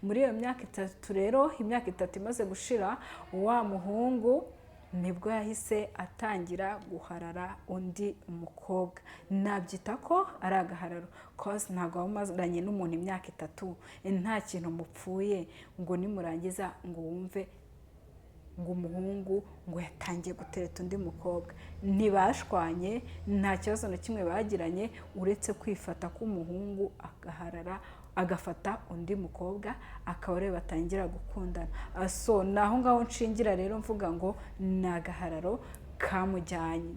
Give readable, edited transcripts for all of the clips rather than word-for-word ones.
Muri iyo myaka 3 rero, imyaka 3 imaze gushira, wa muhungu nibwo yahise atangira guharara undi mukobwa. Nabyita ko ari agahararo, 'cause ntabwo waba umaranye n'umuntu imyaka 3 nta kintu mupfuye, ngo nimurangiza ngo wumve ngo umuhungu ngo yatangiye gutereta undi mukobwa. Ntibashwanye, nta kibazo na kimwe bagiranye, uretse kwifata k'umuhungu agaharara, agafata undi mukobwa, akaba ariwe batangira gukundana. So ni aho ngaho nshingira rero mvuga ngo ni agahararo kamujyanye.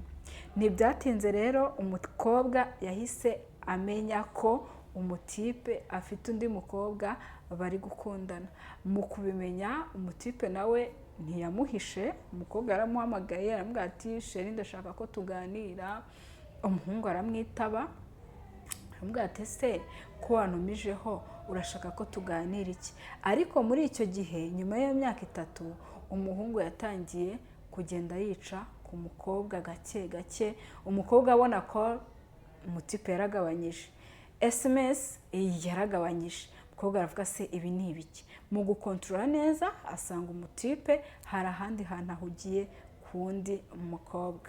Ntibyatinze rero, umukobwa yahise amenya ko umutipe afite undi mukobwa bari gukundana. Mu kubimenya, umutipe nawe ntiyamuhishe. Umukobwa yaramuhamagaye, aramubwira ati: "Chéri, ndashaka ko tuganira." Umuhungu aramwitaba, aramubwira ati: "Ese ko wantumijeho, urashaka ko tuganira iki?" Ariko muri icyo gihe, nyuma y'iyo myaka 3, umuhungu yatangiye kugenda yica ku mukobwa gake gake. Umukobwa abona ko umutipe yaragabanyije SMS, yaragabanyije. Umukobwa aravuga: "Se ibi ni ibiki?" Mu gukontorora neza, asanga umutipe hari ahandi hantu ahugiye ku wundi mukobwa.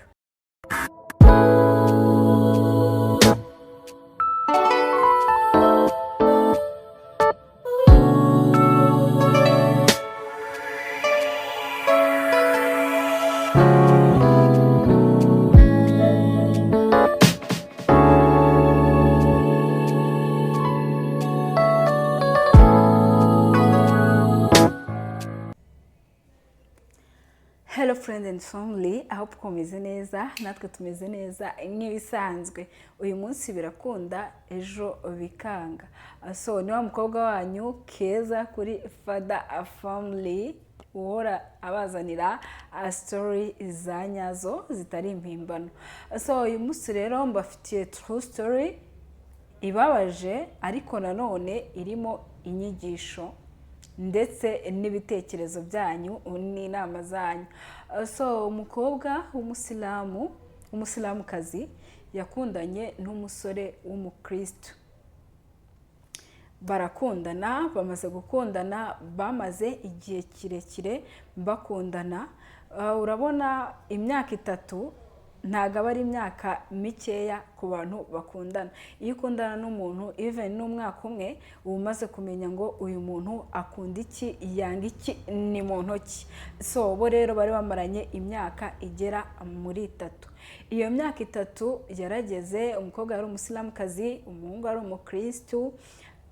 Hello friend and family, aho twumeze neza, natwe tumeze neza nk'ibisanzwe. Uyu munsi birakunda, ejo bikanga. So ni wa mukobwa wanyu Keza kuri Fada Family, uhora abazanira story za nyazo zitari impimbano. So uyu munsi rero mbafitiye true story ibabaje, ariko nanone irimo inyigisho ndetse n'ibitekerezo byanyu n'inama zanyu. So umukobwa w'umusilamu, w'umusilamukazi, yakundanye n'umusore w'umukristo, barakundana. Bamaze gukundana, bamaze igihe kirekire bakundana. Urabona imyaka 3 ntabwo aba ari imyaka mikeya ku bantu bakundana. Iyo ukundana n'umuntu even n'umwaka umwe, uba umaze kumenya ngo uyu muntu akunda iki, yanga iki, ni mu ntoki. So bo rero bari bamaranye imyaka igera muri 3. Iyo myaka 3 yarageze, umukobwa yari umusilamukazi, umuhungu ari umukirisitu,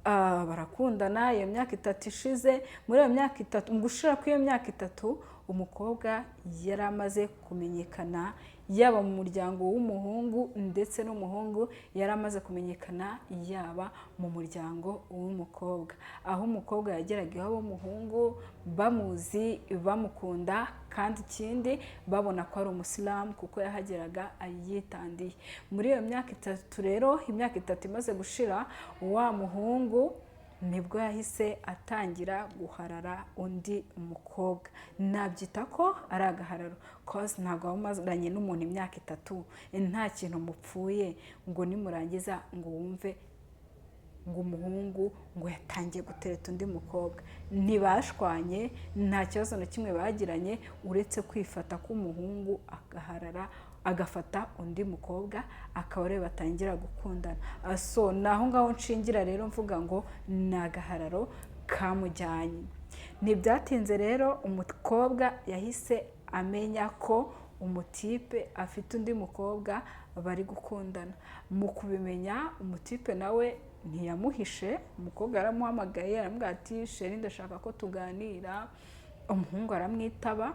barakundana. Iyo myaka 3 ishize, muri iyo myaka 3, mu gushira kw'iyo myaka 3, umukobwa yari amaze kumenyekana yaba mu muryango w'umuhungu, ndetse n'umuhungu yari amaze kumenyekana yaba mu muryango w'umukobwa, aho umukobwa yageraga iwabo w'umuhungu bamuzi, bamukunda, kandi ikindi babona ko ari umusilamu, kuko yahageraga yitandiye. Muri iyo myaka 3 rero, imyaka 3 imaze gushira, wa muhungu nibwo yahise atangira guharara undi mukobwa. Nabyita ko ari agahararo, 'cause ntabwo waba umaranye n'umuntu imyaka 3 nta kintu mupfuye, ngo nimurangiza ngo wumve ngo umuhungu ngo yatangiye gutereta undi mukobwa. Ntibashwanye, nta kibazo na kimwe bagiranye, uretse kwifata k'umuhungu agaharara, agafata undi mukobwa, akaba ariwe batangira gukundana. So ni aho ngaho nshingira rero mvuga ngo ni agahararo kamujyanye. Ntibyatinze rero, umukobwa yahise amenya ko umutipe afite undi mukobwa bari gukundana. Mu kubimenya, umutipe nawe ntiyamuhishe. Umukobwa yaramuhamagaye, aramubwira ati: "Chéri, ndashaka ko tuganira." Umuhungu aramwitaba,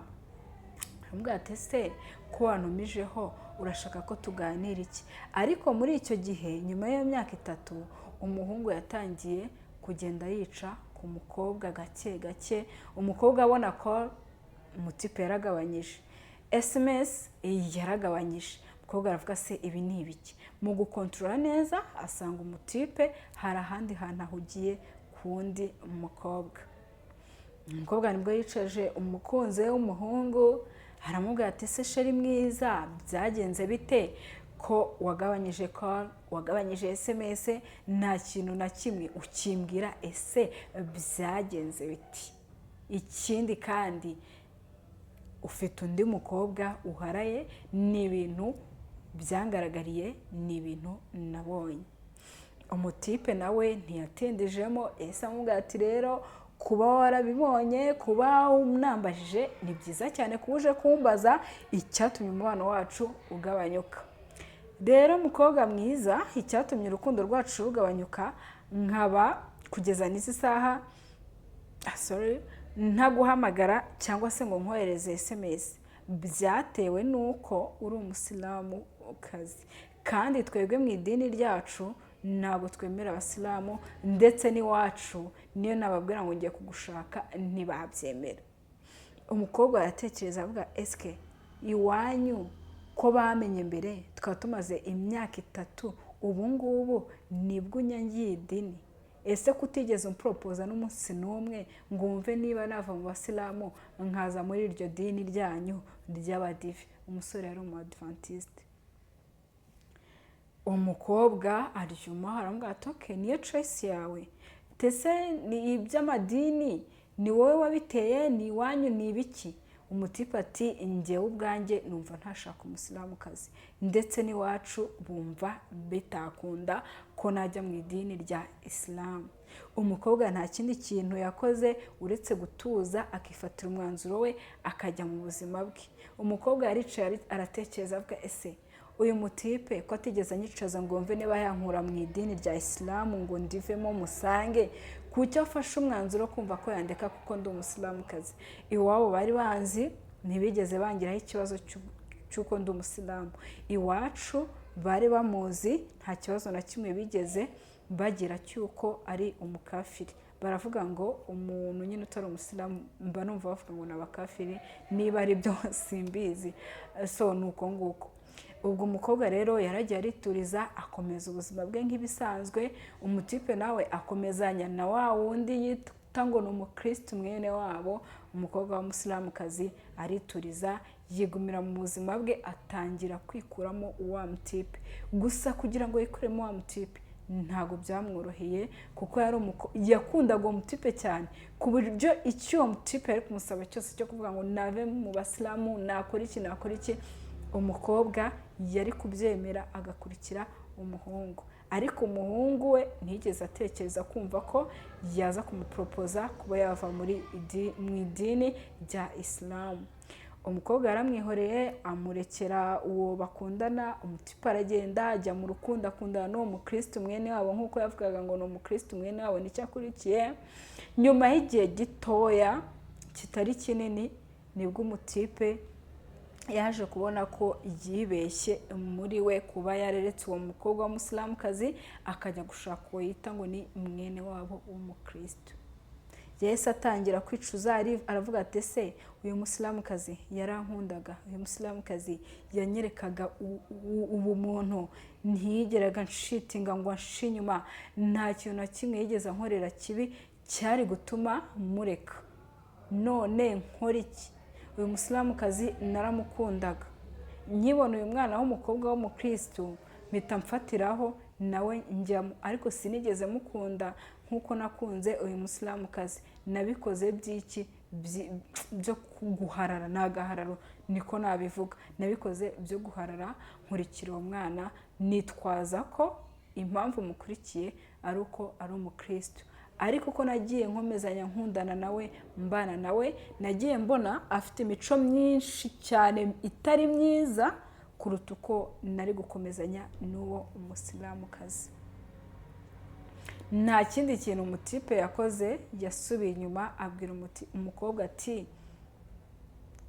aramubwira ati: "Ese ko wantumijeho, urashaka ko tuganira iki?" Ariko muri icyo gihe, nyuma y'iyo myaka 3, umuhungu yatangiye kugenda yica ku mukobwa gake gake. Umukobwa abona ko umutipe yaragabanyije SMS, yaragabanyije. Umukobwa aravuga: "Se ibi ni ibiki?" Mu gukontorora neza, asanga umutipe hari ahandi hantu ahugiye ku wundi mukobwa. Umukobwa nibwo yicaje umukunzi we w'umuhungu, aramubwira ati: "Ese chéri mwiza, byagenze bite?" Ko wagabanyije call, wagabanyije SMS, nta kintu na kimwe ukimbwira, ese byagenze biti? Ikindi kandi, ufite undi mukobwa uharaye. Ni ibintu byangaragariye, ni ibintu nabonye. Umutipe nawe ntiyatindijemo, yahise amubwira ati: "Rero kuba warabibonye, kuba unambajije ni byiza cyane, kuba uje kumbaza icyatumye umubano wacu ugabanyuka. Rero mukobwa mwiza, icyatumye urukundo rwacu rugabanyuka, nkaba kugeza n'izi saha, sorry, ntaguhamagara cyangwa se ngo nkohereze SMS, byatewe n'uko uri umusilamu kazi, kandi twebwe mu idini ryacu ntabwo twemera abasilamu, ndetse n'iwacu niyo nababwira ngo ngiye kugushaka ntibabyemera." Umukobwa aratekereza avuga: "Esike iwanyu ko bamenye mbere, tukaba tumaze imyaka 3, ubu ngubu nibwo unyangiye idini? Ese kutigeze umporopoza n'umunsi n'umwe ngo wumve niba nava mu basilamu nkaza muri iryo dini ryanyu ry'abadive?" Umusore yari umu adventiste. Umukobwa aryuma, aramubwira ati: "Okay, niyo choice yawe. Ese ni iby'amadini ni wowe wabiteye, ni iwanyu, ni ibiki?" Umutipe ati: "Njyewe ubwanjye numva ntashaka umusilamukazi, ndetse n'iwacu bumva bitakunda ko najya mu idini rya isilamu." Umukobwa nta kindi kintu yakoze uretse gutuza, akifatira umwanzuro we, akajya mu buzima bwe. Umukobwa yaricaye aratekereza, avuga: "Ese uyu mutipe ko atigeze anyicaza ngo mve niba yankura mu idini rya isilamu ngo ndivemo musange, kuki afashe umwanzuro wo kumva ko yandeka kuko ndi umusilamukazi? Iwabo bari banzi, ntibigeze bangiraho ikibazo cy'uko ndi umusilamu. Iwacu bari bamuzi, nta kibazo na kimwe bigeze bagira cy'uko ari umukafiri." Baravuga ngo umuntu nyine utari umusilamu, mba numva bavuga ngo ni abakafiri, niba ari byo simbizi. So ni uko nguko. Ubwo umukobwa rero yaragiye arituriza, akomeza ubuzima bwe nk'ibisanzwe. Umutipe nawe akomezanya na wa wundi yita ngo ni umukirisitu mwene wabo. Umukobwa w'umusilamukazi arituriza, yigumira mu buzima bwe, atangira kwikuramo wa mutipe. Gusa kugira ngo yikuremo wa mutipe ntabwo byamworoheye, kuko yari yakundaga uwo mutipe cyane, ku buryo icyo uwo mutipe yari kumusaba cyose cyo kuvuga ngo nave mu basilamu, nakora iki, nakora iki, umukobwa yari kubyemera agakurikira umuhungu. Ariko umuhungu we ntiyigeze atekereza kumva ko yaza kumuporopoza kuba yava mu idini rya isilamu. Umukobwa yaramwihoreye, amurekera uwo bakundana. Umutipe aragenda, ajya mu rukundo, akundana n'uwo mukirisitu mwene wabo, nk'uko yavugaga ngo ni umukirisitu mwene wabo, nicyo akurikiye. Nyuma y'igihe gitoya kitari kinini, nibwo umutipe yaje kubona ko yibeshye muri we kuba yareretse uwo mukobwa w'umusilamukazi, akajya gushaka uwo yita ngo ni mwene wabo w'umukirisitu. Yahise atangira kwicuza, aravuga ati: "Ese uyu musilamukazi yarankundaga, uyu musilamukazi yanyerekaga ubumuntu, ntiyigeraga nshitinga ngo anshe inyuma, nta kintu na kimwe yigeze ankorera kibi cyari gutuma mureka. None nkora iki? Uyu musilamukazi naramukundaga, nkibona uyu mwana w'umukobwa w'umukirisitu mpita mfatiraho nawe njyamo, ariko sinigeze mukunda nk'uko nakunze uyu musilamukazi. Nabikoze by'iki? Byo guharara, ni agahararo niko nabivuga. Nabikoze byo guharara, nkurikira uwo mwana, nitwaza ko impamvu mukurikiye ari uko ari umukirisitu. Ariko uko nagiye nkomezanya nkundana nawe, mbana nawe, nagiye mbona afite imico myinshi cyane itari myiza kuruta uko nari gukomezanya n'uwo musilamukazi." Nta kindi kintu umutipe yakoze, yasubiye inyuma abwira umukobwa ati: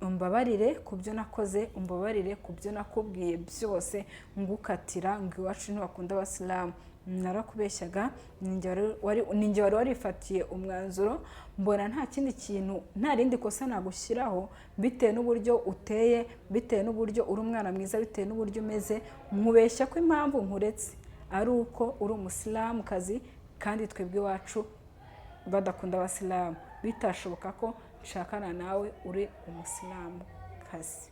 "Umbabarire ku byo nakoze, umbabarire ku byo nakubwiye byose ngukatira ngo iwacu ntibakunda abasilamu. Narakubeshyaga, ni njye wari warifatiye umwanzuro, mbona nta kindi kintu, nta rindi kosa nagushyiraho, bitewe n'uburyo uteye, bitewe n'uburyo uri umwana mwiza, bitewe n'uburyo umeze. Nkubeshya ko impamvu nkuretse ari uko uri umusilamukazi, kandi twebwe iwacu badakunda abasilamu, bitashoboka ko nshakana nawe uri umusilamukazi."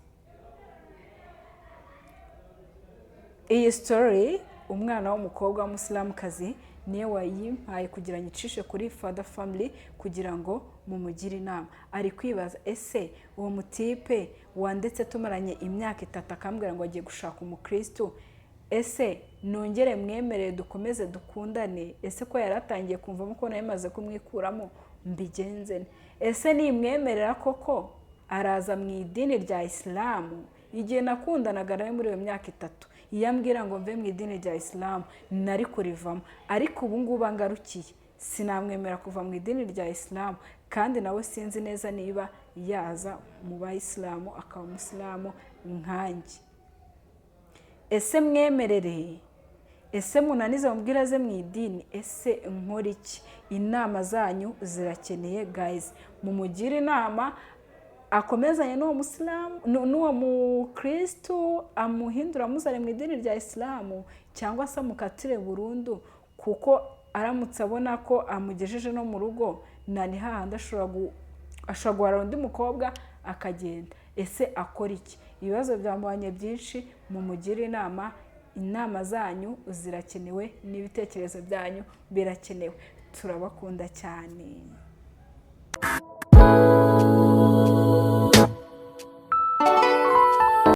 Iyi story, umwana w'umukobwa w'umusilamukazi niwe wayimpaye kugira ngo icishe kuri Father Family kugira ngo mumugire inama. Ari kwibaza: ese uwo mutipe wandetse tumaranye imyaka 3 akambwira ngo agiye gushaka umukirisitu, ese nongere mwemerere dukomeze dukundane? Ese ko yari atangiye kumvamo ko nawe maze kumwikuramo, mbigenze nte? Ese nimwemerera koko araza mu idini rya Isilamu? Igihe nakundanaga nawe muri iyo myaka 3, iyo ambwira ngo mve mu idini rya Isilamu nari kurivamo, ariko ubu ngubu angarukiye sinamwemera kuva mu idini rya Isilamu, kandi nawe sinzi neza niba yaza mu bayisilamu akaba umusilamu nkanjye. Ese mwemerere? Ese munanize mubwire aze mu idini? Ese nkora iki? Inama zanyu zirakeneye guys, mumugire inama akomezanye n'uwo musilamu, n'uwo mukirisitu, amuhindura amuzane mu idini rya Isilamu, cyangwa se amukatire burundu, kuko aramutse abona ko amugejeje no mu rugo ni hahandi ashobora guharara undi mukobwa akagenda. Ese akora iki? Ibibazo byamubanye byinshi, mumugire inama. Inama zanyu zirakenewe n'ibitekerezo byanyu birakenewe. Turabakunda cyane.